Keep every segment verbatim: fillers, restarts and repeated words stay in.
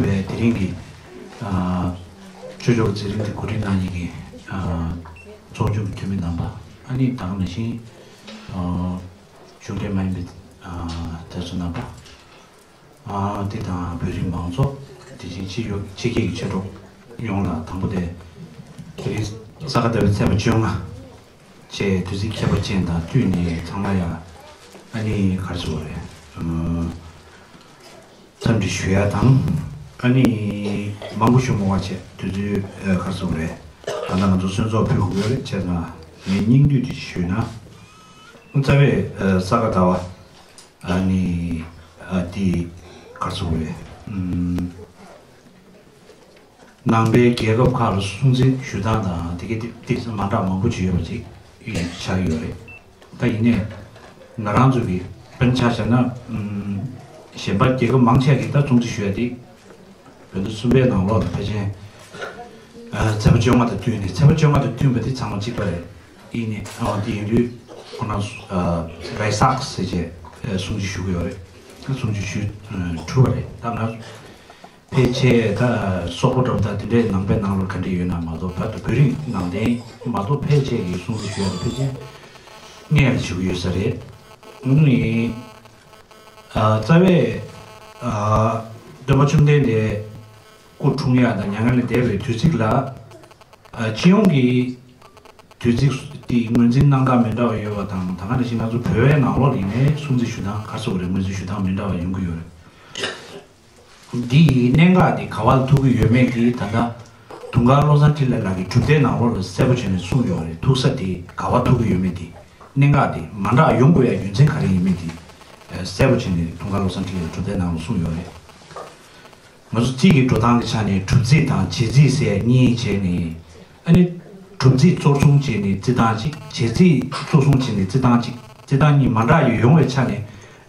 བའི་དེ་རིང་གི་ཨ་ཆོས་ཕྱོགས་མཛད་རིམ་དེ་གོ་སྒྲིག་གནང་མཁན་གྱི་ཨ་ཚོགས་ཆུང་གི་འཐུས་མི་རྣམ་པ། ཨ་ནི་ད་ག་ནང་བཞིན་ཨ་གཞུང་འབྲེལ་མ་ཡིན་པའི་ཨ་དེ་ཚོ་རྣམ་པ། ཨ་འདི་དང་བོད་རིགས་མང་ཚོགས། དེ་བཞིན་ཕྱི་ཡོ་ཕྱི་རྒྱལ་གྱི་མཆེད་གྲོགས་ཡོངས་ལ། དང་པོ་དེ་དེ་རིང་ས་ག་ཟླ་བའི་ཚེས་པ་བཅོ་ལྔ་བཅས་དུས་ཚིགས་ཁྱད་པར་ཅན་དང་བསྟུན་ནས་ཚང་མ་ཡ་ཨ་ནི་ག་རེ་ཟེར་དགོས་རེད། ཨ་འཚམས་འདྲི་ཞུ་ཡ་དང་། ཨ་ནི་མང་པོ་ཞུ་མི་དགོས་པ་བྱས། དུས་ཚོད་ཨ་ག་རེ་ཟེར་དགོས་རེད། ད་ལྟ་ང་ཚོ་གསོལ་ཚོགས་ཕུལ་དགོས་ཡོད་རེད། བྱས་ཙང་ངས་སྙིང་བསྡུས་ཅིག་ཞུས་ན། རྩ་བའི་ཨ་ས་ག་ཟླ་བ་ཨ་ནི་ཨ་དེ་ག་རེ་ཟེར་དགོས་རེད། ཨམ་ནང་པའི་རྒྱལ་ཁབ་ཁག་ལ་སྲུང་བརྩི་ཞུ་སྟངས་དང་དེ་གའི་དེ་དེ་མ་འདྲ་མང་པོ་ཅིག་ཡོད་པ་ཅིག་ཆགས་ཡོད་རེད། ད་ཡིན་ནའི་ང་རང་ཚོ་གི་དཔེར་ན་ཆ་བཞག་ན། ཨམ་གཞན་པ་རྒྱལ་ཁབ་མང་ཆེ་གིས་ད་སྲུང་བརྩི་ཞུ་ཡ་དེ། བོད་ཟླ་གསུམ་པའི་ནང་ལོགས་ལ་ཕལ་ཆེར་ཨ་ཚེས་པ་བཅོ་ལྔ་དང་བསྟུན་ནས། ཚེས་པ་བཅོ་ལྔ་དང་བསྟུན་པ་དེ་ཚང་མ་གཅིག་པ་རེད། ཡིན་ནའི་ཨ་དེ་ཡིན་དུས་ཁོ་རང་ཨ་བྷེ་སཱག་ཟེར་བྱས་ཨ་སྲུང་བརྩི་ཞུ་གི་ཡོད་རེད། ཨ་སྲུང་བརྩི་ཞུ་ཨ་གྲུབ་པ་རེད། ད་ང་ཕལ་ཆེར་ད་སོག་པོ་འདྲ་པོ་ད་དེ་འདྲའི་ནང་པའི་ནང་ལོགས་ག་འདྲ་ཡོད་ན་མ་གཏོགས། བར་དུ་བོད་རིགས་ནང་བསྟན་མ་གཏོགས་ཕལ་ཆེར་གྱིས་སྲུང་བརྩི་ཞུ་ཡ་དེ་ཕལ་ཆེར་གནས་ལ་བཞུགས་ཡོད་ས་རེད། ཨ་ནི། ཨ་རྩ་བའི་ཨ་སྟོན་པ་བཅོམ་ལྡན་འདས་སྐུ་འཁྲུངས་ཡ་དང་མྱ་ངན་ལས་འདས་པའི་དུས་ཚིགས་ལ། ཨ་སྤྱི་ཡོངས་ཀྱི་དུས་ཚིགས་དེ་ངོས་འཛིན་གནང་སྟངས་མི་འདྲ་བ་ཡོད་པ་དང་། ད་ག་ནང་བཞིན་ང་ཚོ་བོད་པའི་ནང་ལོགས་ལ་ཡིན་ནའི་སྲུང་བརྩི་ཞུ་སྟངས་ག་རེ་ཟེར་དགོས་རེད། ངོས་འཛིན་ཞུ་སྟངས་མི་འདྲ་བ་ཡོང་གི་ཡོད་རེད། འདི་ཡི་གནད་འགག་འདི་ག་བ་ལ་ཐུག་གི་ཡོད་མེད་འདི་ད་ལྟ་དུང་དཀར་བློ་བཟང་འཕྲིན་ལས་ལགས་ཀྱི་གྲུབ་མཐའི་ནང་ལོགས་ལ་གསལ་པོ་བྱས་ནས་གསུངས་ཡོད་རེད། ཐུག་ས་དེ་ག་བ་ཐུག་གི་ཡོད་མེད་དེ། གནད་འགག་དེ་མ་འདྲ་ཡོང་དགོས་ཡ་རྒྱུ་མཚན་ག་རེ་ཡིན་མིན་དེ་གསལ་པོ་བྱས་ནས་དུང་དཀར་བློ་བཟང་འཕྲིན་ལས་གྲུབ་མཐའི་ནང་ལ་གསུངས་ཡོད་རེད། ང་ཚོ་རྩིས་ཀྱི་འགྲོ་སྟངས་ཀྱི་ཆ་ནས་གྲུབ་རྩིས་དང་བྱེད་རྩིས་ཟེར་གཉིས་བྱས་ནས། ཨ་ནི་གྲུབ་རྩིས་གཙོར་བཟུང་བྱས་ནས་རྩིས་སྟངས་གཅིག་བྱེད་རྩིས་གཙོར་བཟུང་བྱས་ནས་རྩིས་སྟངས་གཅིག་རྩིས་སྟངས་གཉིས་མ་འདྲ་ཡོང་བའི་ཆ་ནས།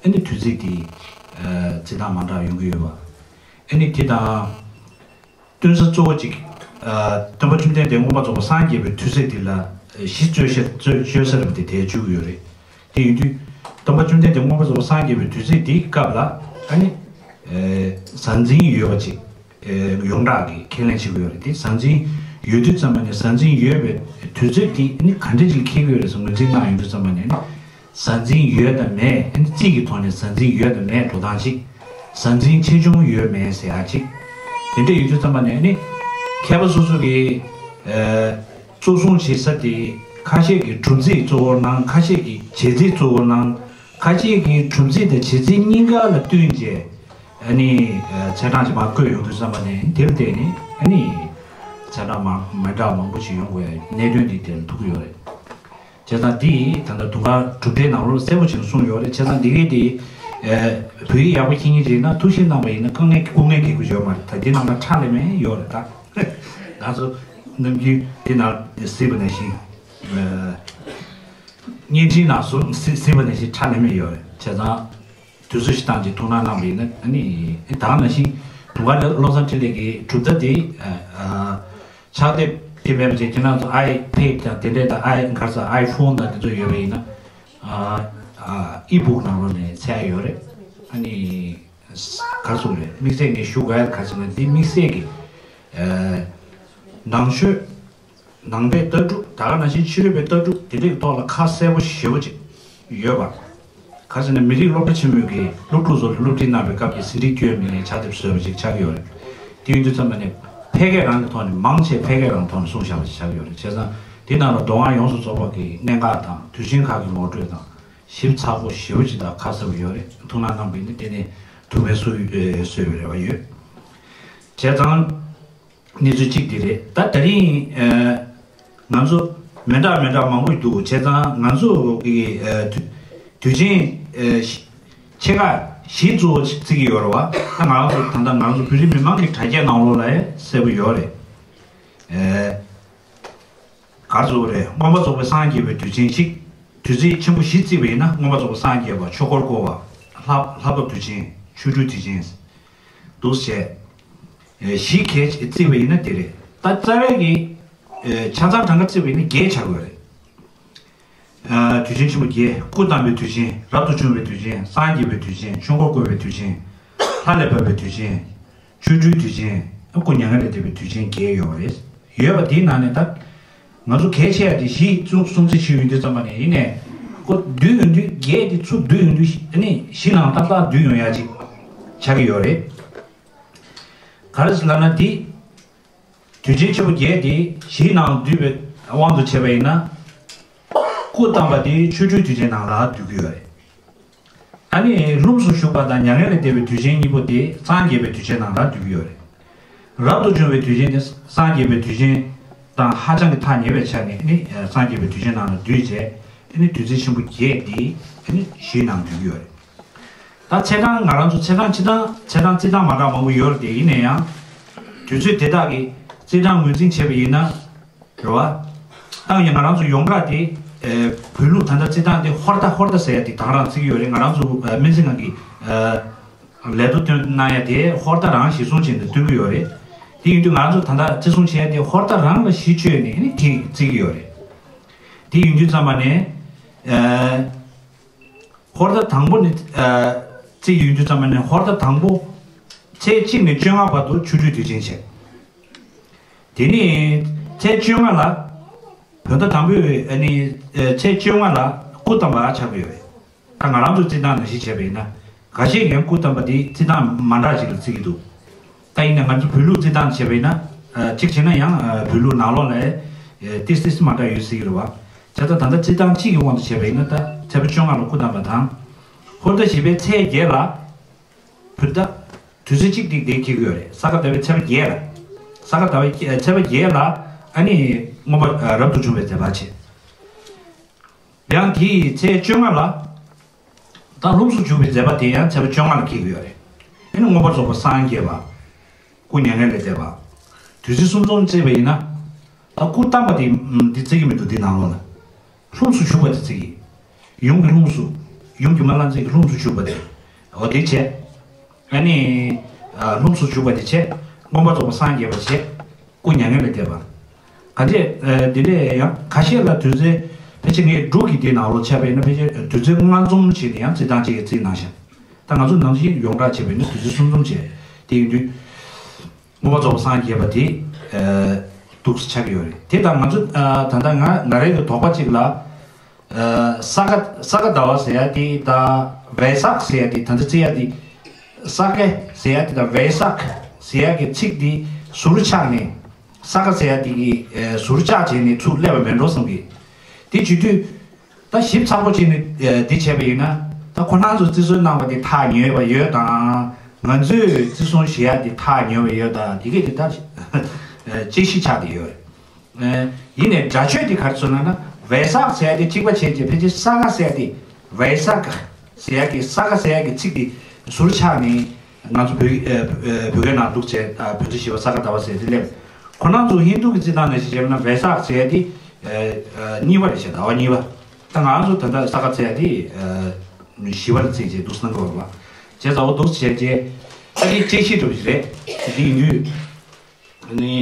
ཨ་ནི་དུས་ཚིགས་དེ་རྩིས་སྟངས་མ་འདྲ་ཡོང་གི་ཡོད་པ། ཨ་ནི་དེ་དང་། སྟོན་ས་གཙོ་བོ་གཅིག་ཨ་སྟོན་པ་བཅོམ་ལྡན་འདས་མངོན་པར་རྫོགས་པར་སངས་རྒྱས་པའི་དུས་ཚིགས་འདི་ལ་གཞི་བཅོལ་ས་བཅོལ་བཅོལ་ས་རེད་པ་དེ་དེ་བཅུག་གི་ཡོད་རེད། དེ་ཡིན་དུས་སྟོན་པ་བཅོམ་ལྡན་འདས་མངོན་པར་རྫོགས་པར་སངས་རྒྱས་པའི་དུས་ཚིགས་འདིའི་སྐབས་ལ། ཨ་ནི་ཨ་ཟང་ཟིང་ཡོད་པ་ཅིག་ཨ་ཡོངས་གྲགས་ཀྱིས་ཁས་ལེན་བྱེད་ཀྱི་ཡོད་རེད། དེ་ཟང་ཟིང་ཡོད་དུས་ཙམ་པ་ནས་ཟང་ཟིང་ཡོད་པའི་དུས་ཚིགས་འདི་ཨ་ནི་ག་འདྲ་ཅིག་འཁེལ་གྱི་ཡོད་རེད་ཟེར་ངོས་འཛིན་གནང་ཡོང་དུས་ཙམ་པ་ནས། ཨ་ནི་ཟང་ཟིང་ཡོད་དང་མེད། ཨ་ནི་རྩིས་ཀྱི་ཐོག་ནས་ཟང་ཟིང་ཡོད་དང་མེད་འགྲོ་སྟངས་གཅིག་ཟང་ཟིང་ཆེ་ཆུང་ཡོད་མེད་ཟེར་ཡ་གཅིག་དེ་འདྲ་ཡོད་དུས་ཙམ་པ་ནས་ནི། མཁས་པ་སོ་སོ་གིས་ཨ་གཙོ་བཟུང་བྱེད་ས་དེ་ཁ་ཤས་ཀྱིས་གྲུབ་རྩིས་གཙོ་བོར་སྣང་། ཁ་ཤས་ཀྱིས་བྱེད་རྩིས་གཙོ་བོར་སྣང་། ཁ་ཤས་ཀྱིས་གྲུབ་རྩིས་དང་བྱེད་རྩིས་གཉིས་ཀ་ལ་བསྟུན་བྱས། ཨ་ནི་ཨ་ཚེས་གྲངས་ཀྱི་མར་བཀོད་ཡོང་དུས་ཙམ་པ་ནས། དེར་བརྟེན་ནས་ཨ་ནི་ཚེས་གྲངས་མ་མི་འདྲ་བ་མང་པོ་ཞིག་ཡོང་དགོས་པའི་གནད་དོན་འདི་དེར་ཐུག་གི་ཡོད་རེད། བྱས་ཙང་འདི་ད་ལྟ་དུང་དཀར་གྲུབ་མཐའི་ནང་ལོགས་གསལ་པོ་ཅིག་གསུངས་ཡོད་རེད། བྱས་ཙང་འདི་གའི་དེ་ཨ་བོད་ཡིག་ཡག་པོ་ཤེས་མཁན་ཅིག་ཡིན་ན་ཐུགས་ཞིབ་གནང་བ་ཡིན་ན་དཀའ་ངལ་སྐུ་ངལ་འགེལ་དགོས་ཡོད་མ་རེད། ད་འདི་ནང་ལ་ཁྲ་ལེ་མེ་ཡོད་རེད། ད་ང་ཚོ་ནམ་རྒྱུན་འདི་ནང་གཟིགས་པ་ནང་བཞིན། ཨ་བརྙན་འཕྲིན་ནང་སུ་གཟིགས་པ་ནང་བཞིན་ཁྲ་ལེ་མེ་ཡོད་རེད། བྱས་ཙང་། དུས་ཚོད་ཞིག་བཏང་རྗེས་ཐུགས་སྣང་གནང་བ་ཡིན་ན། ཨ་ནི་ད་ག་ནང་བཞིན་དུང་དཀར་བློ་བཟང་འཕྲིན་ལས་ཀྱི་གྲུབ་མཐའ་དེ་ཨ་ཕྱག་དེབ་དེ་མེད་པ་བྱས། ཁྱེད་རང་ཚོ་ཨའི་ཕེཌ་དང་དེ་འདྲས་དང་། ཨའི་ག་རེ་ཟེར། ཨའི་ཕོན་དང་དེ་ཚོ་ཡོད་པ་ཡིན་ན། ཨ་ཨ་ཨི་བུག་ནང་ལོགས་ནས་འཚོལ་ཡ་ཡོད་རེད། ཨ་ནི་ག་རེ་ཟེར་དགོས་རེད། དམིགས་བསལ་ངས་ཞུ་དགོས་ཡ་ག་རེ་ཟེར་ན། འདི་དམིགས་བསལ་གྱི་ཨ་ནང་ཆོས། ནང་པའི་ལྟ་གྲུབ། ད་ག་ནང་བཞིན་ཕྱི་རོལ་པའི་ལྟ་གྲུབ་དེ་འདྲའི་ཐོག་ལ་ཁ་གསལ་པོ་ཞེ་པོ་ཅིག་ཡོད་པ། ག་རེ་ཟེར་ན། མི་རིགས་སློབ་གྲྭ་ཆེན་མོའི་གི་སློབ་ཕྲུག་ཚོ་ལ་སློབ་ཁྲིད་གནང་བའི་སྐབས་ཀྱི་ཟིན་བྲིས་བསྐྱོན་མི་ངས་ཕྱག་དེབ་བཟོས་པ་ཅིག་ཆགས་ཀྱི་ཡོད་རེད། དེ་ཡིན་དུས་ཙམ་པ་ནས་ཕལ་སྐད་རང་གི་ཐོག་ནས། མང་ཆེ་ཕལ་སྐད་རང་ཐོག་ནས་གསུངས་བཞག་པ་ཅིག་ཆགས་ཀྱི་ཡོད་རེད། བྱས་ཙང་དེ་ནང་ལ་མདོ་སྔགས་ཡོངས་སུ་རྫོགས་པ་གི་གནད་འགག་དང་དུས་ཆེན་ཁག་གི་ངོ་སྤྲོད་དང་། ཞིབ་ཚགས་པོ་ཞེ་པོ་ཅིག་དང་ཁ་གསལ་པོ་ཡོད་རེད། ཐུགས་སྣང་གནང་བ་ཡིན་ན་དེ་ནས་ཐུགས་ཕན་གསོས་གསོས་པའི་རེ་བ་ཡོད། བྱས་ཙང་། གནས་ཚུལ་གཅིག་འདི་རེད། ད་དེ་རིང་ཨ་ང་ཚོ་མི་འདྲ་མི་འདྲ་མང་པོ་འདུག་བྱས་ཙང་ང་ཚོ་གི་ཨ་དུས་དུས་ཆེན་ཨ་ཆེ་ཁག་བཞི་གཙོ་བོ་བརྩི་གི་ཡོད་རེད་བ། ད་ང་ཚོ་ད་ལྟ་ང་ཚོ་བོད་རིགས་མི་མང་གི་དྲ་རྒྱ་ནང་ལོགས་ལ་ཡང་གསལ་པོ་ཡོད་རེད། ཨ་ག་རེ་ཟེར་དགོས་རེད། མངོན་པར་རྫོགས་པར་སངས་རྒྱས་པའི་དུས་ཆེན་གཅིག་དུས་ཚིགས་ཆེན་པོ་བཞི་བརྩིས་པ་ཡིན་ན། མངོན་པར་རྫོགས་པར་སངས་རྒྱས་པ། ཆོས་འཁོར་བསྐོར་བ། ལྷ་ལྷ་བབས་དུས་ཆེན། ཆོ་འཕྲུལ་དུས་ཆེན་འདུག་སེ་བྱས། ཨེ་བཞི་གལ་ཆེ་བརྩིས་པ་ཡིན་ན་དེ་རེད། ད་རྩ་བའི་གི་ཨེ་ཆ་ཚང་གྲངས་ཀ་བརྩིས་པ་ཡིན་ན་བརྒྱད་ཆགས་དགོས་རེད། ཨ་དུས་ཆེན་ཆེན་པོ་བརྒྱད། སྐུ་བལྟམས་པའི་དུས་ཆེན། རབ་ཏུ་བྱུང་བའི་དུས་ཆེན། སངས་རྒྱས་པའི་དུས་ཆེན། ཆོས་འཁོར་བསྐོར་བའི་དུས་ཆེན། ལྷ་ལས་བབས་པའི་དུས་ཆེན། ཆོ་འཕྲུལ་དུས་ཆེན། སྐུ་མྱ་ངན་ལས་འདས་པའི་དུས་ཆེན་བརྒྱད་ཡོད་རེད། ཡོད་པ་དེའི་ནང་ནས་ད་ང་ཚོ་གལ་ཆེ་ཡ་དེ་བཞི་གསུང་གསུང་ཚིག་ཞུས་ཡོང་དུས་ཙམ་པ་ནས་ཡིན་ནས། སྐུ་བསྡུས་ཡོང་དུས་བརྒྱད་དེ་ཚུར་བསྡུས་ཡོང་དུས་ཨ་ནི་བཞི་ནང་ཏག་ཏག་བསྡུས་ཡོང་ཡ་ཅིག་ཆགས་ཀྱི་ཡོད་རེད། ག་རེ་ཟེར་ལབ་ན་དེ། དུས་ཆེན་ཆེན་པོ་བརྒྱད་དེ་བཞིའི་ནང་བསྡུས་པའི་དབང་དུ་བྱས་པ་ཡིན་ན། སྐུ་བལྟམས་པ་དེ་ཆོ་འཕྲུལ་དུས་ཆེན་ནང་ལ་བསྡུ་གི་ཡོད་རེད། ཨ་ནི་ལྷུམས་སུ་ཞུགས་པ་དང་མྱ་ངན་ལས་འདས་པའི་དུས་ཆེན་གཉིས་པོ་དེ་སངས་རྒྱས་པའི་དུས་ཆེན་ནང་ལ་བསྡུ་གི་ཡོད་རེད། རབ་ཏུ་བྱུང་བའི་དུས་ཆེན་དེ་སངས་རྒྱས་པའི་དུས་ཆེན་དང་ཧ་ཅང་གི་ཐག་ཉེ་བའི་ཆ་ནས་ནི་སངས་རྒྱས་པའི་དུས་ཆེན་ནང་ལ་བསྡུས་བྱས། ཨ་ནི་དུས་ཚིགས་ཆེན་པོ་བརྒྱད་དེ་ཨ་ནི་བཞིའི་ནང་བསྡུ་གི་ཡོད་རེད། ད་ཚེས་གྲངས་ང་རང་ཚོ་ཚེས་གྲངས་སྤྱི་བཏང་ཚེས་གྲངས་རྩིས་སྟངས་མ་འདྲ་མང་པོ་ཡོད་རེད་དེ། ཡིན་ན་ཡང་དུས་ཚོད་དེ་དག་གི་རྩིས་གྲངས་ངོས་འཛིན་བྱས་པ་ཡིན་ན་རེད་བ། ད་ཡང་ང་རང་ཚོ་ཡོངས་གྲགས་དེ་ཨེ་བོད་ལུགས་ད་ལྟ་རྩིས་སྟངས་དེ་ཧོར་ཟླ་ཧོར་ཟླ་ཟེར་ཡ་དེ་ད་ག་རང་བརྩི་གི་ཡོད་རེད། ང་རང་ཚོ་ཨེ་སྨན་རྩིས་ཁང་གི་ཨེ་ལས་ཐོག་བཏོན་གནང་ཡ་དེ་ཧོར་ཟླ་རང་གཞིར་བཟུང་བྱས་ནས་བཏོན་གི་ཡོད་རེད། དེ་ཡིན་དུས་ང་རང་ཚོ་ད་ལྟ་བརྩི་སྲུང་བྱས་ཡ་དེ་ཧོར་ཟླ་རང་ལ་གཞི་བཅོལ་ནས་ཨ་ནི་དེ་བརྩི་གི་ཡོད་རེད། དེ་ཡིན་དུས་ཙམ་པ་ནས་ཨེ། ཧོར་ཟླ་དང་པོ་ནི་ཨ་རྩིས་ཡོང་དུས་ཙམ་པ་ནས་ཧོར་ཟླ་དང་པོ་ཚེས་གཅིག་ནས་བཅོ་ལྔ་བར་དུ་ཆོ་འཕྲུལ་དུས་ཆེན་བྱས། དེ་ནས་ཚེས་བཅོ་ལྔ་ལ་བོད་ཟླ་དང་པོའི་ཨ་ནི་ཨ་ཚེས་བཅོ་ལྔ་ལ་སྐུ་བལྟམས་པ་ཆགས་ཀྱི་ཡོད་རེད། ད་ང་རང་ཚོའི་རྩིས་སྟངས་ནང་བཞིན་བྱས་པ་ཡིན་ན། འགའ་ཤས་ཀྱིས་སྐུ་བལྟམས་པ་དེ་རྩིས་སྟངས་མ་འདྲ་ཞིག་ལ་བརྩི་གི་འདུག་ད་ཡིན་ན་ང་ཚོ་བོད་ལུགས་རྩིས་སྟངས་བྱས་པ་ཡིན་ན། ཨ་གཅིག་བྱས་ན་ཡང་ཨ་བོད་ལུགས་ནང་ལོགས་ལ་ཨ་ཏིས་ཏིས་མ་འདྲ་ཡོད་སྲིད་ཀྱི་རེད་བ། བྱས་ཙང་ད་ལྟ་རྩིས་སྟངས་གཅིག་གི་དབང་དུ་བྱས་པ་ཡིན་ན། ད་ཚེས་པ་བཅོ་ལྔ་ལ་སྐུ་བལྟམས་པ་དང་། ཧོར་ཟླ་བཞི་པའི་ཚེས་བརྒྱད་ལ། བོད་ཟླ་དུས་ཚོད་གཅིག་ཏིག་ཏིག་འཁེལ་གྱི་ཡོད་རེད། ས་ག་ཟླ་བའི་ཚེས་པ་བརྒྱད་ལ། ས་ག་ཟླ་བའི་ཚེས་པ་བརྒྱད་ལ་ཨ་ནི་མངོན་པ་རབ་ཏུ་བྱུང་བའི་མཛད་པ་བྱས། ཡང་དེའི་ཚེས་བཅོ་ལྔ་ལ། ད་ལྷུམས་སུ་ཞུགས་པའི་མཛད་པ་དེ་ཡང་ཚེས་པ་བཅོ་ལྔ་ལ་འཁེལ་གྱི་ཡོད་རེད། ཨ་ནི་མངོན་པར་རྫོགས་པར་སངས་རྒྱས་པ། སྐུ་མྱ་ངན་ལས་འདས་པ། དུས་ཚོད་གསུམ་འཛོམས་བརྩིས་པ་ཡིན་ན། ད་སྐུ་བལྟམས་པ་དེ་འདི་བརྩི་གི་མི་འདུག་འདི་ནང་ལོགས་ལ། ལྷུམས་སུ་ཞུགས་པ་དེ་བརྩི་གི། ཡུམ་གྱི་ལྷུམས་སུ། ཡུམ་གྱི་མ་ལ་མཛེས་ཀྱི་ལྷུམས་སུ་ཞུགས་པ་དེ། འོ་དེ་བྱས། ཨ་ནི། ཨ་ལྷུམས་སུ་ཞུགས་པ་དེ་བྱས། མངོན་པར་རྫོགས་པར་སངས་རྒྱས་པ་བྱས། སྐུ་མྱ་ངན་ལས་འདས་པ། གང་བྱས། ཨ་འདི་འདྲས་ཡང་ཁ་ཤས་ལ་དུས་ཚོད་ཕལ་ཆེར་ངས་འབྲུག་གི་དེ་ནང་ལོགས་ཆ་བས་ན་ཕལ་ཆེར་དུས་ཚོད་ལྔ་འཛོམས་བྱས་ནས་ཡང་རྩིས་སྟངས་གཅིག་གིས་རྩིས་གནང་ཤག་ད་ང་ཚོ་ནང་བཞིན་ཡོངས་གྲགས་བྱས་པས་ན་དུས་ཚོད་གསུམ་འཛོམས་བྱས། དེ་ཡིན་དུས། མངོན་པར་རྫོགས་པར་སངས་རྒྱས་པ་དེ། ཨ་འདུག་སེ་ཆགས་ཀྱི་ཡོད་རེད། དེ་དང་ང་ཚོ་ཨ་ད་ལྟ་ང་ང་རང་གི་དོགས་པ་གཅིག་ལ། ཨ་ས་ག་ས་ག་ཟླ་བ་ཟེར་ཡ་དེ་དང་ཝེ་སག་ཟེར་ཡ་དེ། ད་ལྟ་བརྩི་ཡ་དེ། ས་ག་ཟེར་ཡ་དེ་དང་ཝེ་སག་ཟེར་ཡ་གི་ཚིག་དེ་ཟུར་ཆག་ནས། ས་ག་ཟེར་ཡ་དེ་གི་ཨ་ཟུར་ཆག་བྱས་ནས་ཚུར་སླེབས་པ་མེད་འགྲོ་བསམ་གི། དེ་བྱེད་དུས། ད་ཞིབ་ཚགས་པོ་བྱས་ནས་ཨ་འདི་བྱས་པ་ཡིན་ན། ད་ཁོ་རང་ཚོས་བརྩི་སྲུང་གནང་བ་དེ་ཐག་ཉེ་བ་ཡོད་དང་། ང་ཚོས་བརྩི་སྲུང་བྱེད་ཡ་དེ་ཐག་ཉེ་བ་ཡོད་དང་། དེ་གས་དེ་ད་ཨ་དཔྱད་གཞི་ཆགས་བསྡད་ཡོད། ཨ་ཡིན་ནའི་སྒྲ་ཆོས་དེ་ག་རེ་ཟེར་ན་ན། ཝེ་སག་ཟེར་ཡ་དེ་གཅིག་པ་བྱས་རྗེས་ཕལ་ཆེར་ས་ག་ཟེར་ཡ་དེ། ཝེ་ས་ཀ་ཟེར་ཡ་གི་ས་ག་ཟེར་ཡ་གི་ཚིག་དེ་ཟུར་ཆག་ནས། ང་ཚོ་བོད་ཨ་ཨ་བོད་སྐད་ནང་འདུག་བྱས། ཨ་བོད་ཚེས་བཞི་པ་ས་ག་ཟླ་བ་ཟེར་དེ་སླེབས། ཁོ་རང་ཚོ་ཧིན་དུ་གི་རྩིས་སྟངས་ནང་བཞིན་བྱས་པ་ན་ཝེ་སག་ཟེར་ཡ་དེ་ཨ་ཨ་གཉིས་པ་རེད་བྱས། ཟླ་བ་གཉིས་པ། ད་ང་ཚོ་ད་ལྟ་ས་ག་ཟེར་ཡ་དེ་ཨ་བཞི་པ་ལ་བརྩིས་བྱས་འདུག་སེ་གནང་གི་ཡོད་རེད་པ། བྱས་ཙང་འོ་འདུག་སེ་བྱས་རྗེས་ཨ་དེ་དཔྱད་གཞི་འདྲ་པོ་ཞིག་རེད། དེ་ཡིན་དུས། ནི།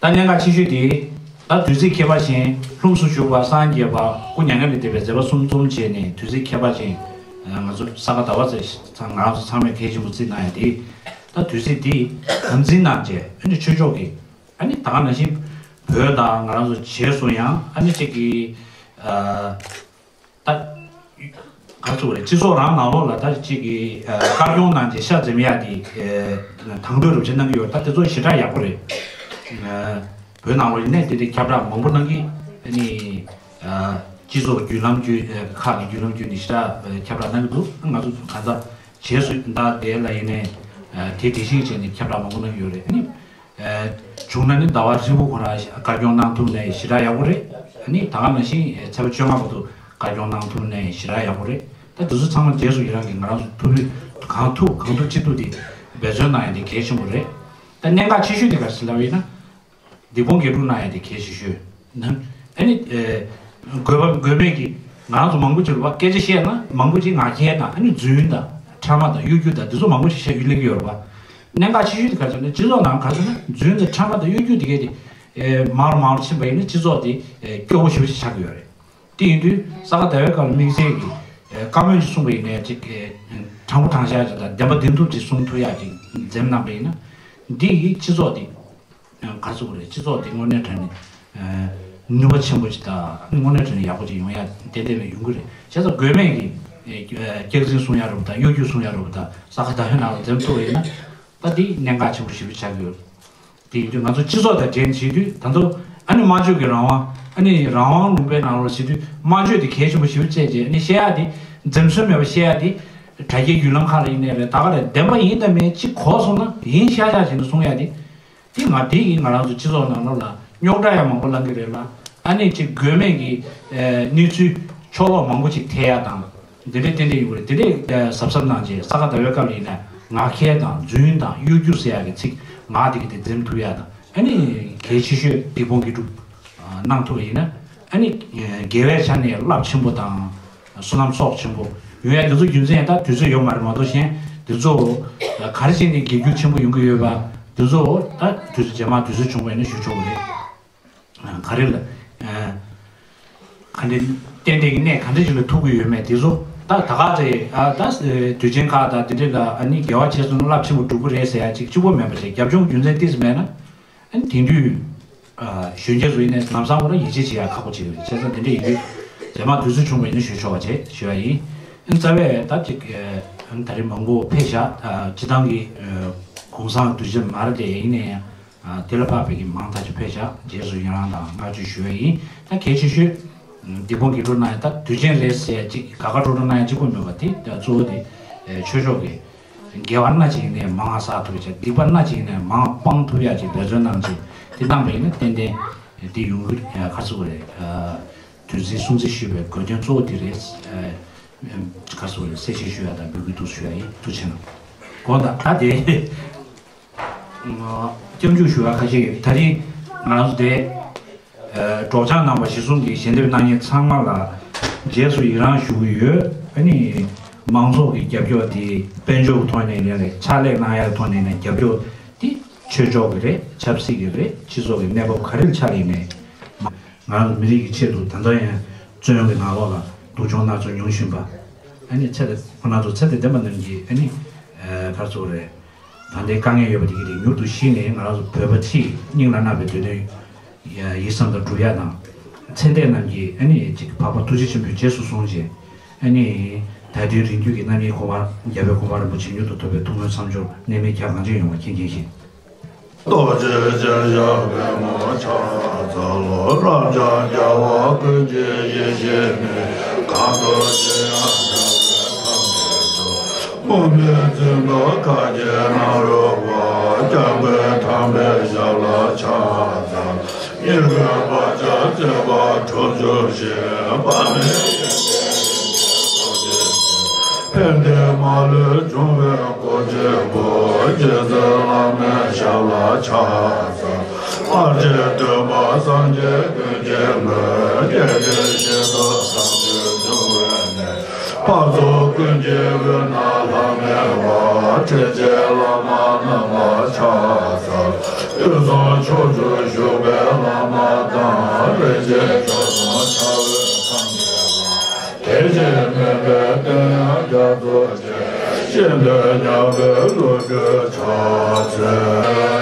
ད་གནད་འགག་ཆེ་ཤོས་དེ། ད་དུས་ཚིགས་ཁྱད་པར་ཅན། ལྷུམས་སུ་ཞུགས་པ། སངས་རྒྱས་པ། སྐུ་མྱ་ངན་ལས་འདས་པའི་མཛད་པ་གསུམ་འཛོམས་བྱས་ནས་དུས་ཚིགས་ཁྱད་པར་ཅན། ང་ཚོ་ས་ག་ཟླ་བ་ཚེས་ང་རང་ཚོ་ཚང་མས་གལ་ཆེན་པོ་བརྩིས་གནང་ཡ་དེ། ད་དུས་ཚིགས་དེ་དམ་འཛིན་གནང་བྱས། ཨ་ནི་ཆོས་ཕྱོགས་ཀྱི། ཨ་ནི་ད་ག་ནང་བཞིན་བོད་དང་ང་རང་ཚོ་བྱས་སོང་ཡང་ཨ་ནི་གཅིག་གི། ད། ག་ཚོད་རེད། སྤྱི་ཚོགས་རང་ནང་ལོགས་ལ་ད་གཅིག་གི་ཨ་བཀའ་སྐྱོང་གནང་རྗེས་ཤ་འཛེམ་ཡ་དེ་ཨ་དང་དོད་རུབ་ཆེ་གནང་གི་ཡོད། ད་དེ་ཚོ་ཞེ་དྲག་ཡག་པོ་རེད། ཨ་བོད་ནང་ལོགས་ཡིན་ནའི་དེ་འདྲའི་ཁྱབ་བསྒྲགས་མང་པོ་གནང་གི། ཨ་ནི་ཨ་སྤྱི་ཚོགས་བརྒྱུད་ལམ་བརྒྱུད། ཨ་ཁག་གི་བརྒྱུད་ལམ་བརྒྱུད་ནས་ཞེ་དྲག་ཨ་ཁྱབ་བསྒྲགས་གནང་གི་འདུག་ང་ཚོ་གང་ཟག་རྗེས་སུ་ད་དེ་ལ་ཡིན་ནའི་ཨ་དེ་དེ་བཞིན་བྱས་ནས་ཁྱབ་བསྒྲགས་མང་པོ་གནང་གི་ཡོད་རེད། ཨ་ནི། ཨ་བྱུང་ན་ནི་ཟླ་བ་ཧྲིལ་པོ་ཁོ་རང་བཀའ་སྐྱོང་གནང་ཐུབ་ནའི་ཞེ་དྲག་ཡག་པོ་རེད། ཨ་ནི་ད་ག་ནང་བཞིན་ཚེས་པ་བཅོ་ལྔ་བར་དུ་བཀའ་སྐྱོང་གནང་ཐུབ་ནའི་ཞེ་དྲག་ཡག་པོ་རེད། ད་དེ་ཚོ་ཚང་མ་རྗེས་སུ་ཡི་རང་གིས་ང་རང་ཚོ་ཐུབ་རྒྱུ་གང་ཐུབ་གང་ཐུབ་ཅི་ཐུབ་དེ་འབད་བརྩོན་གནང་ཡ་དེ་གལ་ཆེན་པོ་རེད། ད་གནད་འགག་ཆེ་ཤོས་དེ་ག་རེ་ཟེར་ལབ་ཡིན་ན། སྡིག་སྤོང་དགེ་སྒྲུབ་གནང་ཡ་དེ་གལ་ཆེ་ཤོས། ཨ་ནི་ཨ་དགོས་པ་དགོས་མེད་ཀྱི་ང་རང་ཚོ་མང་པོ་ཅིག་ལ་སྐད་ཆ་བཤད་ན་མང་པོ་ཅིག་ངག་འཁྱལ་དང་། ཨ་ནི་རྫུན་དང་ཕྲ་མ་དང་གཡོ་སྒྱུ་དང་འདི་ཚོ་མང་པོ་ཞིག་བཤད་ཡུལ་སླེབས་ཀྱི་ཡོད་རེད་པ། གནད་འགག་ཆེ་ཤོས་དེ་ག་རེ་ཟེར་ན། སྤྱི་ཚོགས་ནང་ག་རེ་ཟེར་ན་རྫུན་དང་ཕྲ་མ་དང་གཡོ་སྒྱུ་དེ་གས་དེ་ཨེ་མང་རུ་མང་རུ་ཕྱིན་པ་ཡིན་ན་སྤྱི་ཚོགས་དེ་ཨེ་སྐྱོ་བོ་ཞེ་པོ་ཞིག་ཆགས་ཀྱི་ཡོད་རེད། དེ་ཡིན་དུས་ས་ག་ཟླ་བའི་སྐབས་ལ་དམིགས་བསལ་གྱི་ བཀའ་མོལ་ཅིག་གསུངས་པ་ཡིན་ནའི་ཅིག་དྲང་པོ་དྲང་བཞག་ཅིག་དང་བདེན་པ་བདེན་ཐུབ་ཅིག་གསུང་ཐུབ་ཡག་ཅིག་འཛེམ་གནང་པ་ཡིན་ན། འདི་ཡིས་སྤྱི་ཚོགས་འདི་ག་རེ་ཟེར་དགོས་རེད། སྤྱི་ཚོགས་འདི་དངོས་གནས་དྲང་གནས་ནུས་པ་ཆེན་པོ་ཅིག་དང་དངོས་གནས་དྲང་གནས་ཡག་པོ་ཅིག་ཡོང་ཡག་ཏན་ཏན་ཡོང་གི་རེད། བྱས་ཙང་དགོས་མེད་ཀྱི་སྐྱག་རྫུན་གསུང་ཡག་རེད་པ་དང་གཡོ་སྒྱུ་གསུང་ཡག་རེད་པ་དང་ས་ག་ཟླ་བའི་ནང་ལ་འཛེམ་ཐུབ་པ་ཡིན་ན། ད་འདི་གནད་འགག་ཆེན་པོ་ཞེ་པོ་ཆགས་ཀྱི་ཡོད། དེ་ཡིན་དུས་ང་ཚོ་སྤྱི་ཚོགས་དང་འབྲེལ་བྱེད་དུས་ད་དུང་ཨ་ནི་སྨྲ་བརྗོད་ཀྱི་རང་དབང་། ཨ་ནི་རང་དབང་ལུང་པའི་ནང་ལོགས་བྱེད་དུས་སྨྲ་བརྗོད་དེ་གལ་ཆེན་པོ་ཞེ་པོ་བརྩིས་བྱས། ཨ་ནི་བཤད་ཡག་དེ་འཛེམ་ཟོན་མེད་པར་བཤད་ཡག་དེ་དྲ་རྒྱའི་བརྒྱུད་ལམ་ཁག་ལ་ཡིན་ནའི་རེད། ད་ག་རེ་བདེན་པ་ཡིན་དང་མིན་གཅིག་གོ་སོང་ན་ཡིན་ཤག་ཤག་བྱས་ནས་གསུང་ཡག་དེ། དེ་ང་དེ་ཡིན་ང་རང་ཚོ་སྤྱི་ཚོགས་ནང་ལོགས་ལ་རྙོག་དྲ་ཡང་མང་པོ་ལངས་ཀྱི་རེད་ལ། ཨ་ནི་ཅིག་དགོས་མེད་ཀྱི་གནས་ཚུལ་ཕྱོགས་ལོགས་མང་པོ་ཅིག་ཐེ་ཡག་དང་། འདི་འདྲའི་ཏན་ཏན་ཡོང་གི་རེད། འདི་འདྲའི་གཟབ་གཟབ་གནང་བྱས་ས་ག་ཟླ་བའི་སྐབས་ལ་ཡིན་ན་ངག་འཁྱལ་དང་རྫུན་དང་གཡོ་སྒྱུ་ཟེར་ཡག་གི་ཚིག་ངག་དེ་གི་དེ་འཛེམ་ཐུབ་ཡག་དང་། ཨ་ནི་གལ་ཆེ་ཤོས་སྡིག་སྤོང་དགེ་སྒྲུབ་གནང་ཐུབ་པ་ཡིན་ན། ཨ་ནི་དགེ་བའི་ཆ་ནས་རླབས་ཆེན་པོ་དང་བསོད་ནམས་ཚོགས་ཆེན་པོ་ཡོང་ཡག་དེ་ཚོ་རྒྱུ་མཚན་ད་དུས་ཚོད་ཡོད་མ་རེད། མ་གཏོགས་གཞན་དེ་ཚོ་ག་རེ་བྱས་ནས་དགེ་སྒྱུར་ཆེན་པོ་ཡོང་གི་ཡོད་པ་དེ་ཚོ་ད་དུས་ཚོད་རྗེས་མ་དུས་ཚོད་བྱུང་བ་ཡིན་ན་ཞུ་ཆོག་གི་རེད། ག་རེ་ལ། ག་འདྲ་ཏན་ཏན་གྱི་གནས་ག་འདྲ་ཞིག་ལ་ཐུག་གི་ཡོད་མེད་དེ་ཚོ་ད་ད་ག་ཚེ་ད་དུས་ཆེན་ཁག་དང་དེ་འདྲ་ལ་ཨ་ནི་དགེ་བ་བྱས་སོང་ན་རླབས་ཆེན་པོ་འགྲུབ་ཀྱི་རེད་ཟེར་ཡ་ཅིག་གཅིག་པོ་མེད་པ་བྱས། རྒྱབ་ལྗོངས་རྒྱུ་མཚན་ཏོག་ཙམ་མེད་ན་ཨ་ནི་དེང་དུས་གཞོན་སྐྱེས་ཚོ་ཡིན་ནའི་ལམ་སང་ཁོ་རང་ཡིད་ཆེས་བྱེད་ཡ་ཁག་པོ་ཅིག་རེད། བྱས་ཙང་དེ་འདྲ་ཡིན་དུས་རྗེས་མ་དུས་ཚོད་བྱུང་བ་ཡིན་ན་ཞུ་ཆོག་པ་བྱས་ཞུ་ཡ་ཡིན། ཨ་ནི་རྩ་བའི་ད་ཅིག་ཨ་ནི་ད་རེས་མང་པོ་ཕེབས་བཞག་ཨ་སྤྱི་བཏང་གི་ཨ་གུང་སེང་དུས་ཆེན་མ་རེད་དེ། ཡིན་ནའི་ཡང་། དེ་ལ་དཔག་པའི་གི་མང་ཐག་ཆོད་ཕེབས་བཞག་རྗེས་སུ་ཡི་རང་དང་བསྔགས་བརྗོད་ཞུ་བ་ཡིན། ད་གལ་ཆེ་ཤོས་སྡིག་སྤོང་དགེ་སྒྲུབ་གནང་ཡ་ད་དུས་ཆེན་རེད་ཟེར་ཡ་གཅིག་དགའ་དགའ་སྤྲོ་སྤྲོ་གནང་ཡ་གཅིག་པོ་མེད་པ་དེ་ད་གཙོ་བོ་དེ་ཆོས་ཕྱོགས་ཀྱི་དགེ་བ་སྣ་གཅིག་ནས་མང་བ་བསགས་ཐུབ་ཡ་བྱས། སྡིག་པ་སྣ་གཅིག་ནས་མང་སྤང་ཐུབ་ཡ་གཅིག་འབད་བརྩོན་གནང་བྱས་དེ་གནང་པ་ཡིན་ན་ཏན་ཏན་དེ་ཡོང་གི་ཁ་ཚུགས་རེད། དུས་ཚིགས་སྲུང་བརྩི་ཞུས་པའི་དགོས་དོན་གཙོ་བོ་དེ་རེད། ཁ་ཚུགས་རེད། གསལ་བཤད་ཞུ་ཡ་དང་འབོད་སྐུལ་འདུག་ཞུ་ཡ་ཡིན། ཐུགས་རྗེ་ཆེ་གནང་། དགོངས་དག་ད་དེ། སྐྱབས་འཇུག་ཞུ་བ་ཁ་ཤས་ཡོད། ད་རིང་ང་རང་ཚོ་དེ་ཨ་སྒྲོག་སྦྱང་གནང་བ་གཞི་བཟུང་གི་ཞལ་འདེབས་གནང་མཁན་ཚང་མ་ལ་རྗེས་སུ་ཡི་རང་ཞུ་གི་ཡོད། ཨ་ནི་མང་ཚོགས་ཀྱི་རྒྱབ་སྐྱོར་དེ་དཔལ་འབྱོར་གྱི་ཐོག་ནས་ཡིན་ནའི་རེད། ཕྱག་ལས་གནང་ཡག་གི་ཐོག་ནས་ཡིན་ནའི་རྒྱབ་སྐྱོར་དེ་ཆོས་ཕྱོགས་ཀྱི་རེད། ཆབ་སྲིད་ཀྱི་རེད། སྤྱི་ཚོགས་ཀྱི་གནས་བབ་ག་རེ་ཆགས་ཡིན་ནའི་ང་རང་ཚོ་མི་རིགས་ཀྱི་ཆེད་དུ་ད་ལྟ་ཡང་བཙོན་གྱི་ནང་ལོགས་ལ་སྡུག་སྦྱོང་མནར་གཅོད་མྱོང་བཞིན་པ། ཨ་ནི་ཚེ་འདི་ཁོ་ན་ཚོ་ཚེ་འདི་བདེན་པ་རྣམས་ཀྱི་ཨ་ནི་ཨ་ག་རེ་ཟེར་དགོས་རེད། ད་ལྟའི་དཀའ་ངལ་ཡོད་པ་དེ་གི་དེ་མྱུར་དུ་ཞི་ནས་ང་རང་ཚོ་བོད་པ་སྤྱིའི་སྙིང་ལ་བརྣག་པའི་འདོད་དོན་ཡིད་བསམ་ལྟར་འགྲུབ་ཡག་དང་། ཚེ་འདས་རྣམས་ཀྱི་ཨ་ནི་ཅིག་འཕགས་པ་ཐུགས་རྗེ་ཆེན་པོས་རྗེས་སུ་བཟུང་བྱས། ཨ་ནི་དལ་འདུལ་རིགས་རྒྱུད་ཀྱི་རྣམ་སྨིན་གོ་འཕང་རྒྱལ་བའི་གོ་འཕང་རིན་པོ་ཆེ་མྱུར་དུ་ཐོབ་པའི་ཐུགས་སྨོན་མཚམས་སྦྱོར་གནད་སྨིན་རྒྱ་གང་ཆེ་ཡོང་བ་མཁྱེན་མཁྱེན་ཞིང་། རྡོ་རྗེ་ཅན་ཞབས་པད་མོ་ཕྱག་འཚལ་ལོ། རབ་འབྱམས་རྒྱལ་བ་ཀུན་གྱི་ཡེ་ཤེས་ནི། གང་དུ་ཞིག་ཡང་དག་པའི་ཐབས་མཁས་མཆོག། མུ་མེད་བཙུན་པ་མཁའ་སྤྱོད་ནཱ་རོ་པ། སྐྱབས་མགོན་དམ་པའི་ཞབས་ལ་ཕྱག་འཚལ། ཉེར་དགུའི་བར་ཆད་རྩོད་པ་འཁྲུགས་གྱུར་ཅིག། དཔག་མེད་ཡོན་ཏན་རིན་ཆེན་ཐོབ་བྱེད་ཅིག། ཕན་བདེའི་མ་ལུས་འབྱུང་བའི་གོ་འཕང་པོ། རྗེ་བཙུན་བླ་མའི་ཞབས་ལ་ཕྱག་འཚལ། ཕར་ཕྱིན་སྟོན་པ་སངས་རྒྱས་ཀུན་གྱི་མགོན། བརྒྱད་ཁྲི་བཞི་སྟོང་དམ་ཆོས་འབྱུང་བའི་གནས། འཕགས་ཚོགས་ཀུན་གྱི་དབུས་ན་ལྷང་ངེ་བ། ཁྲི་ཆེན་བླ་མ་རྣམས་ལ་ཕྱག་འཚལ། དུས་གསུམ་ཕྱོགས་བཅུར་བཞུགས་པའི་བླ་མ་དང་། རིན་ཆེན་མཆོག་གསུམ་ཕྱག་འོས་ཐམས་ཅད་ལ། དེ་བཞིན་མོས་པའི་བསྟོད་དབྱངས་རྒྱ་མཚོ་ཆེ། ཤིན་ཏུ་མཉམ་པའི་གླུ་སྒྲོས་ཕྱག་འཚལ།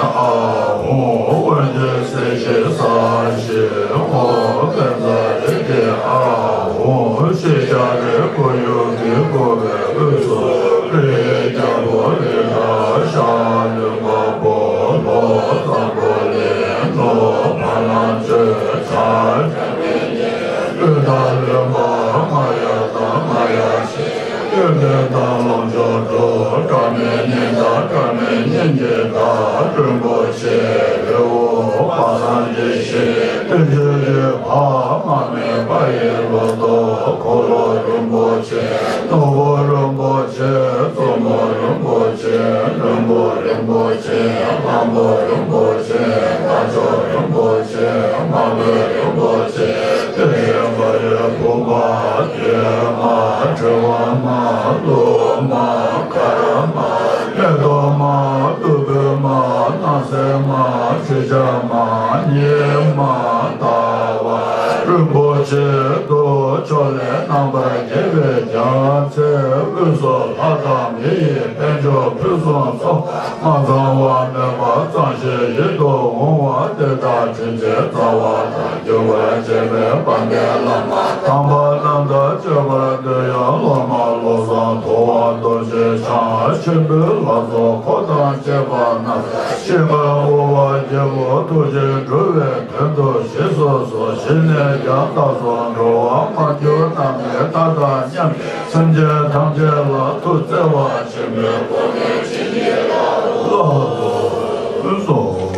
ཨ་ཧོ། དབོན་སྤྱི་སྲིད་ཞིའི་ས་གཞི་འོ། བཛྲ་རིགས་ཀྱི་ཨ་ཧོ། ཤེས་བྱ་རིགས་ཁོར་ཡུག་གི་བཀོད་པའི་དབུས་སུ་རིའི་རྒྱལ་པོ་རི་བྲག་ཤ་ལུས་འཕགས་པོ་ལྷོ་འཛམ་བུ་གླིང་ལྷོ་བ་ལང་སྤྱོད་ཆ། ཀུན་བདག་བློན་པོ་རྔ་ཡབ་དང་རྔ་ཡབ་ཆེན། ཀུན་ལྡན་དང་ལོངས་སྤྱོད་དྲུག་སྒྲ་མེད་སྙན་དང་སྒྲ་མེད་སྙན་གྱི་བདག་རིན་པོ་ཆེ་རི་བོ་པ་སངས་རྒྱས་ཞིང་བསྟན་འཛིན་རི་བ་མ་སྨད་པ་ཡི་ལོ་ཏོག་འཁོར་ལོ་རིན་པོ་ཆེ་ནོར་བུ་རིན་པོ་ཆེ་བཙུན་མོ་རིན་པོ་ཆེ་བློན་པོ་རིན་པོ་ཆེ་དམ་པོ་རིན་པོ་ཆེ་དཀར་ཕྱོགས་རིན་པོ་ཆེ། དམག་དཔོན་རིན་པོ་ཆེ། དེ་བཞིན་གཡས་པ་ཡི་བུམ་པ་བརྒྱད་མ། ཕྲེང་བ་མ། ལུགས་མ། དཀར་མ། མེ་ཏོག་མ། བདུག་སྤོས་མ། སྣང་གསལ་མ། ཁྲུས་ཆབ་མ། ཉི་མ། ཟླ་བ་རིན་པོ་ཆེ་དུ་ཕྱོགས་ལས་རྣམ་པར་རྒྱལ་བའི་རྒྱལ་མཚན་དབུས་སུ་ལྷ་དང་མི་ཡི་དཔལ་འབྱོར་ཕུན་སུམ་ཚོགས། མ་ཚང་བ་མེད་པ་གཙང་ཞིང་ཡིད་དུ་འོང་བ་དེ་དག་དྲིན་ཅན་རྩ་བ་དང་རྒྱུད་པར་བཅས་པའི་དཔལ་ལྡན་བླ་མ་དམ་པ་རྣམས་དང་བཅས་པར་འདོད་ཡོན་སློབ་མ་བློ་བཟང་མཐོ་བ་རྡོ་རྗེ་འཆང་ཆེན་པོའི་ལྷ་ཚོགས་འཁོར་དང་བཅས་པ་རྣམས་ཞིང་ཁམས་དབུ་བ་བརྒྱད་པོ་ཐུགས་རྗེས་འགྲོ་བའི་དོན་དུ་གཤེགས་སུ་གསོལ། གཤེགས་ནས་ཀྱང་བདག་སོགས་འགྲོ་བ་མ་གྱུར་ནམ་མཁའི་མཐའ་དང་མཉམ་པའི་སེམས་ཅན་ཐམས་ཅད་ལ་ཐུགས་བརྩེ་བ་ཆེན་པོས་བསྐོར་ནས་བྱིན་གྱིས་བརླབ་ཏུ་གསོལ།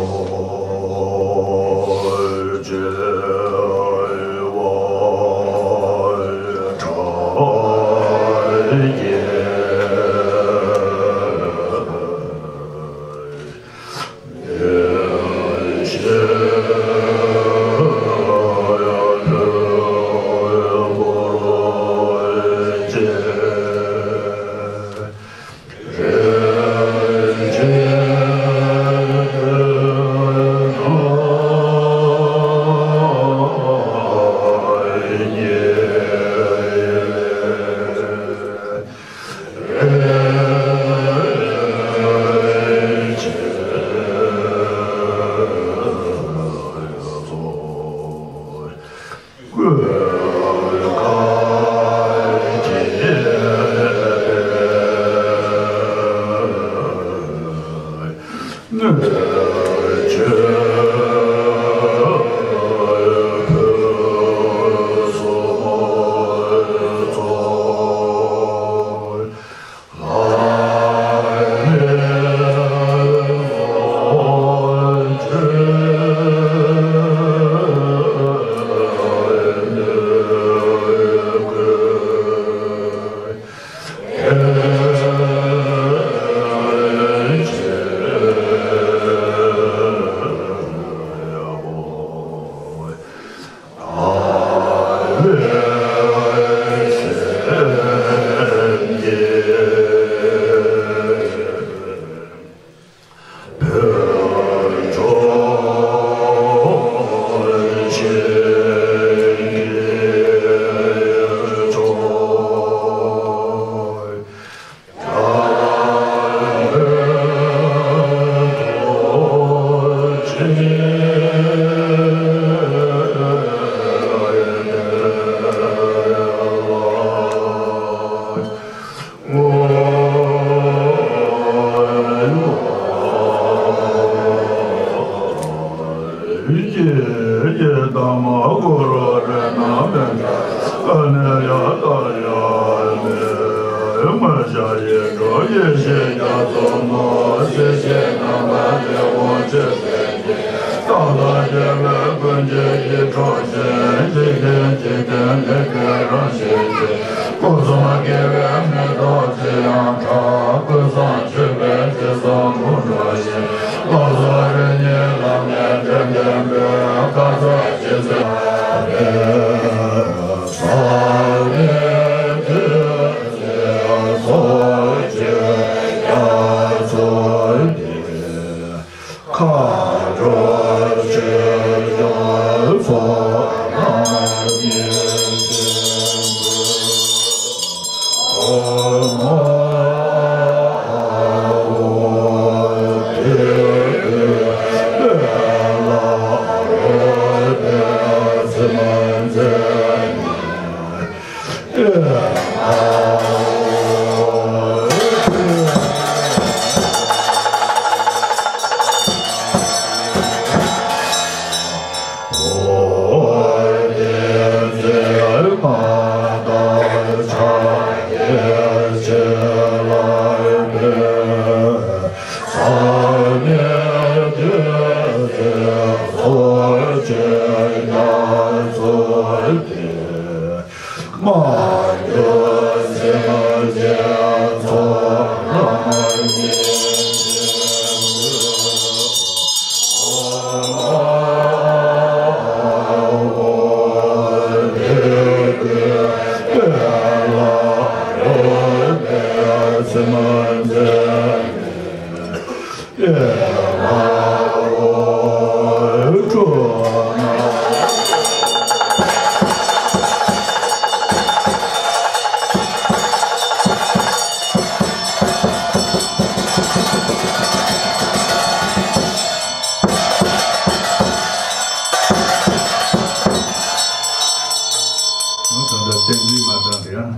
སྐུ་གསུམ་དགེ་བའི་མེ་ཏོག་ཚེ་ཡང་གྲགས། སྐུ་གསུམ་མཆོད་པའི་དྲི་བསུང་འབུམ་འགྲོ་ཞིང་། བློ་བཟང་རིགས་གཉིས་བླ་མའི་དྲིན་ལྡན་པའི། བཀའ་སྩལ་ཇི་སྲིད་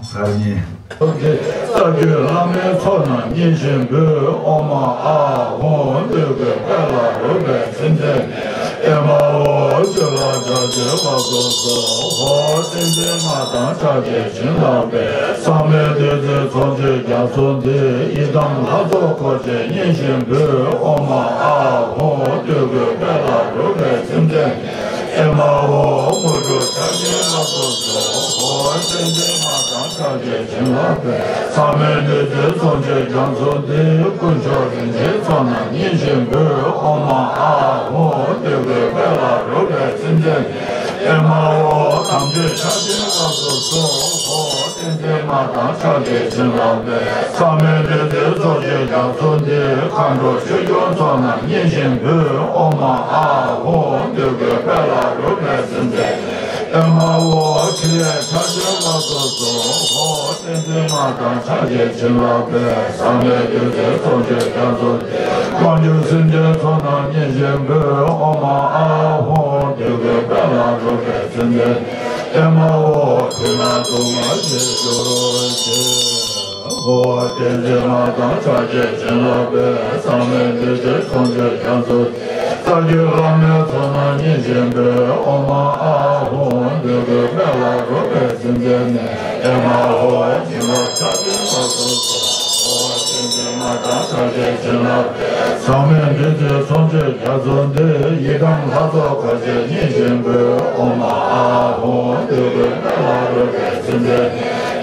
གར་ཉན། ས་བཅུའི་བླ་མའི་ཚོགས་རྣམས་མཉེས་བཞིན་འབུལ། ཨོཾ་ཨཱཿཧཱུྃ། འདོད་དགུའི་དཔལ་ལ་རོལ་པའི་ཚིམས་ལྡན་ཨེ་མ་ཧོ། ཆོས་ལ་ཕྱག་བྱེད་ལ་སོགས་སོ། ཧོ། ཏིང་འཛིན་སྔགས་དང་ཕྱག་རྒྱའི་བྱིན་རླབས་པས། ཟག་མེད་བདུད་རྩིའི་ཚོགས་མཆོད་རྒྱ་མཚོ་འདི། ཡི་དམ་ལྷ་ཚོགས་འཁོར་བཅས་མཉེས་བཞིན་འབུལ། ཨོཾ་ཨཱཿཧཱུྃ། འདོད་དགུའི་དཔལ་ལ་རོལ་པའི་ཚིམས་ལྡན་ཨེ་མ་ཧོ། དངོས་གྲུབ་ཆར་ཆེན་ལ་སོགས་སོ། ཧོ། ཏིང་འཛིན་སྔགས་དང་ཕྱག་རྒྱའི་བྱིན་རླབས་པས། ཟག་མེད་བདུད་རྩིའི་ཚོགས་མཆོད་རྒྱ་མཚོ་འདི། དཀོན་མཆོག་རིན་ཆེན་ཚོགས་རྣམས་མཉེས་བཞིན་འབུལ། ཨོཾ་ཨཱཿཧཱུྃ། འདོད་དགུའི་དཔལ་ལ་རོལ་པའི་ཚིམས་ལྡན་ཨེ་མ་ཧོ། དམ་ཆོས་ཆར་ཆེན་ལ་སོགས་སོ། ཧོ། ཏིང་འཛིན་སྔགས་དང་ཕྱག་རྒྱའི་བྱིན་རླབས་པས། ཟག་མེད་བདུད་རྩིའི་ཚོགས་མཆོད་རྒྱ་མཚོ་འདི། མཁའ་འགྲོ་ཆོས་སྐྱོང་ཚོགས་རྣམས་མཉེས་བཞིན་འབུལ། ཨོཾ་ཨཱཿཧཱུྃ། འདོད་དགུའི་དཔལ་ལ་རོལ་པའི་ཚིམས་ལྡན་ཨེ་མ་ཧོ། ཕྲིན་ལས་ཆར་ཆེན་ལ་སོགས་སོ། ཧོ། ཏིང་འཛིན་སྔགས་དང་ཕྱག་རྒྱའི་བྱིན་རླབས་པས། ཟག་མེད་བདུད་རྩིའི་ཚོགས་མཆོད་རྒྱ་མཚོ་འདི། དབང་ཕྱུག་སེམས་ཅན་ཚོགས་རྣམས་མཉེས་བཞིན་འབུལ། ཨོཾ་ཨཱཿཧཱུྃ། འདོད་དགུའི་དཔལ་ལ་རོལ་པའི་ཚིམས་ལྡན་ཨེ་མ་ཧོ། ཕྱི་ནང་སྡུག་བསྔལ་ཞི་གྱུར་ཅིག་ཧོ། ཏིང་འཛིན་སྔགས་དང་ཕྱག་རྒྱའི་བྱིན་རླབས་པས། ཟག་མེད་བདུད་རྩིའི་ཚོགས་མཆོད་རྒྱ་མཚོ། ས་བཅུའི་བླ་མའི་ཚོགས་རྣམས་མཉེས་བཞིན་འབུལ། ཨོཾ་ཨཱཿཧཱུྃ། འདོད་དགུའི་དཔལ་ལ་རོལ་པའི་ཚིམས་ལྡན་ཨེ་མ་ཧོ། བྱིན་རླབས་ཆར་ཆེན་ལ་སོགས་སོ། ཧོ། ཏིང་འཛིན་སྔགས་དང་ཕྱག་རྒྱའི་བྱིན་རླབས་པས། ཟག་མེད་བདུད་རྩིའི་ཚོགས་མཆོད་རྒྱ་མཚོ་འདི། ཡི་དམ་ལྷ་ཚོགས་འཁོར་བཅས་མཉེས་བཞིན་འབུལ། ཨོཾ་ཨཱཿཧཱུྃ། འདོད་དགུའི་དཔལ་ལ་རོལ་པའི་ཚིམས་ལྡན་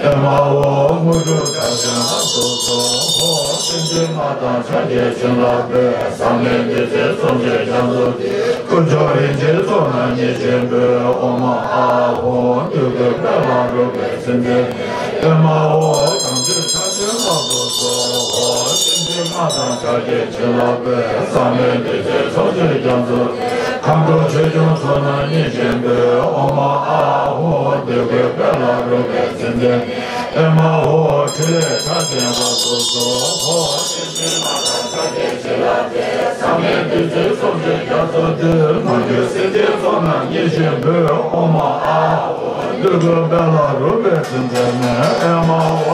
ཨེ་མ་ཧོ། དངོས་གྲུབ་ཆར་ཆེན་ལ་སོགས་སོ། ཧོ། ཏིང་འཛིན་སྔགས་དང་ཕྱག་རྒྱའི་བྱིན་རླབས་པས། ཟག་མེད་བདུད་རྩིའི་ཚོགས་མཆོད་རྒྱ་མཚོ་འདི། དཀོན་མཆོག་རིན་ཆེན་ཚོགས་རྣམས་མཉེས་བཞིན་འབུལ། ཨོཾ་ཨཱཿཧཱུྃ། འདོད་དགུའི་དཔལ་ལ་རོལ་པའི་ཚིམས་ལྡན་ཨེ་མ་ཧོ། དམ་ཆོས་ཆར་ཆེན་ལ་སོགས་སོ། ཧོ། ཏིང་འཛིན་སྔགས་དང་ཕྱག་རྒྱའི་བྱིན་རླབས་པས། ཟག་མེད་བདུད་རྩིའི་ཚོགས་མཆོད་རྒྱ་མཚོ། མཁའ་འགྲོ་ཆོས་སྐྱོང་ཚོགས་རྣམས་མཉེས་བཞིན་འབུལ། ཨོཾ་ཨཱཿཧཱུྃ། འདོད་དགུའི་དཔལ་ལ་རོལ་པའི་ཚིམས་ལྡན་ཨེ་མ་ཧོ། ཕྲིན་ལས་ཆར་ཆེན་ལ་སོགས་སོ། ཧོ། ཏིང་འཛིན་སྔགས་དང་ཕྱག་རྒྱའི་བྱིན་རླབས་པས། ཟག་མེད་བདུད་རྩིའི་ཚོགས་མཆོད་རྒྱ་མཚོ་འདི། མ་གྱུར་སེམས་ཅན་ཚོགས་རྣམས་མཉེས་བཞིན་འབུལ། ཨོཾ་ཨཱཿཧཱུྃ། འདོད་དགུའི་དཔལ་ལ་རོལ་པའི་ཚིམས་ལྡན་ཨེ་མ་ཧོ།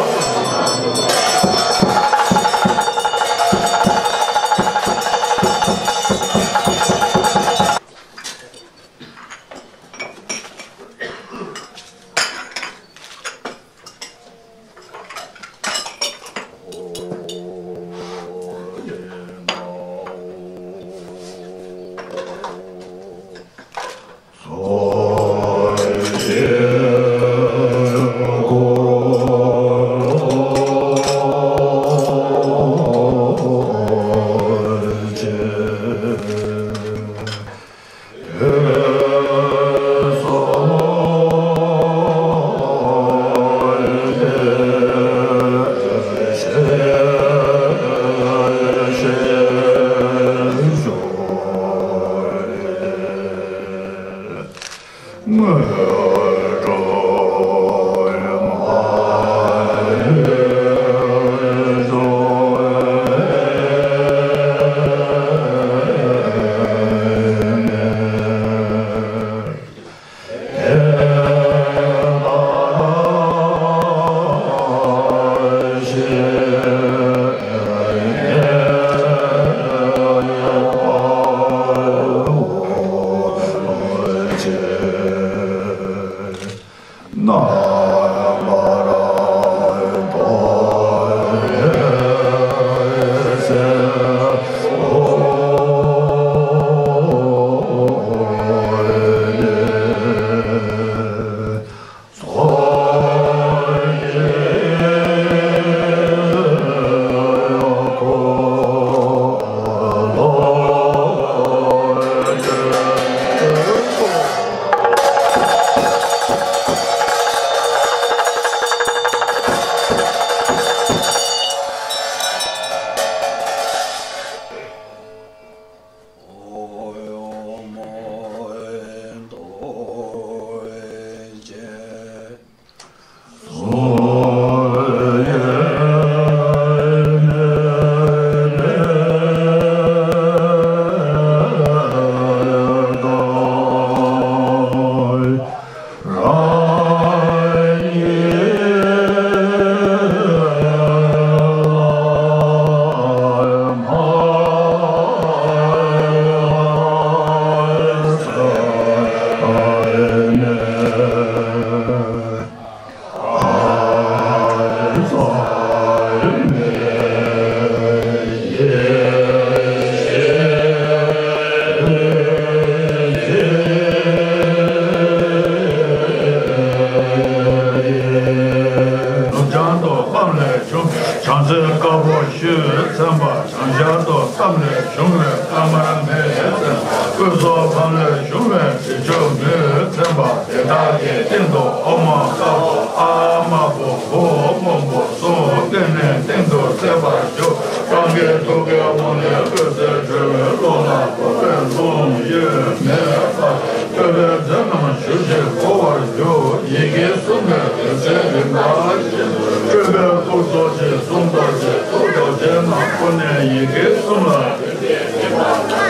སྐུ་གསུང་ཐུགས་ལས་བྱུང་བའི་དྲི་ཆུ་མེར་མཚན་པ་དེ་དག་གི་སྟེང་དུ་ཨོཾ་དཀར་པོ་ཨཱཿདམར་པོ་བྷཱུྃ་སྔོན་པོ་གསུམ་བརྟེན་ནས་སྟེང་དུ་སད་པར་གྱུར། རང་གི་ཐུགས་ཀའི་ངོས་ནས་འོད་ཟེར་འཕྲོས་པའི་ཀློང་ལ་འཕོ་བའི་རླུང་གཡོས་མེ་འབར། ཐོད་པའི་རྫས་རྣམས་ཞུ་ཞིང་གོ་བར་གྱུར། ཡི་གེ་གསུམ་གྱི་འོད་ཟེར་རིམ་པ་བཞིན་སྤྲོས་པའི་ཕུར་ཚོགས་ཀྱི་གསུང་རྡོ་རྗེ་ཐུགས་རྡོ་རྗེ་རྣམས་ཁོ་ནའི་ཡི་གེ་གསུམ་ལ།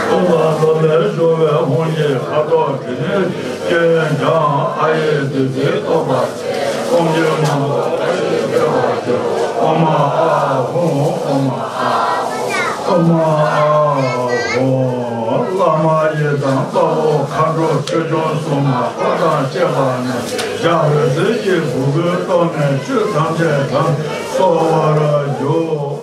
ཀུན་ལ་རབ་ཏུ་ཕྱུང་བའི་ཧཱུྃ་གི་ཁ་དོག་དྲི་ནས་སྐྱེས་ཀྱང་ཨཱཿདམར་པོའི་བདུད་རྩི་ཐོབ་པར་བྱེད། ཨོཾ་ཡུམ་མང་པོ་ཨཱཿདམར་པོ་ཨོཾ་ཨཱཿཧཱུྃ་ཨོཾ་ཨཱཿཧཱུྃ་ཨོཾ་ཨཱཿཧཱུྃ། བླ་མ་ཡི་དམ་དཔའ་བོ་མཁའ་འགྲོ་ཆོས་སྐྱོང་སྲུང་མ་འཁོར་དང་བཅས་པ་རྣམས་ཞབས་འོད་ཟེར་གྱི་སྦུ་གུའི་ཐོག་ནས་ཆོས་ཐམས་ཅད་དང་གསོལ་བར་འཇུག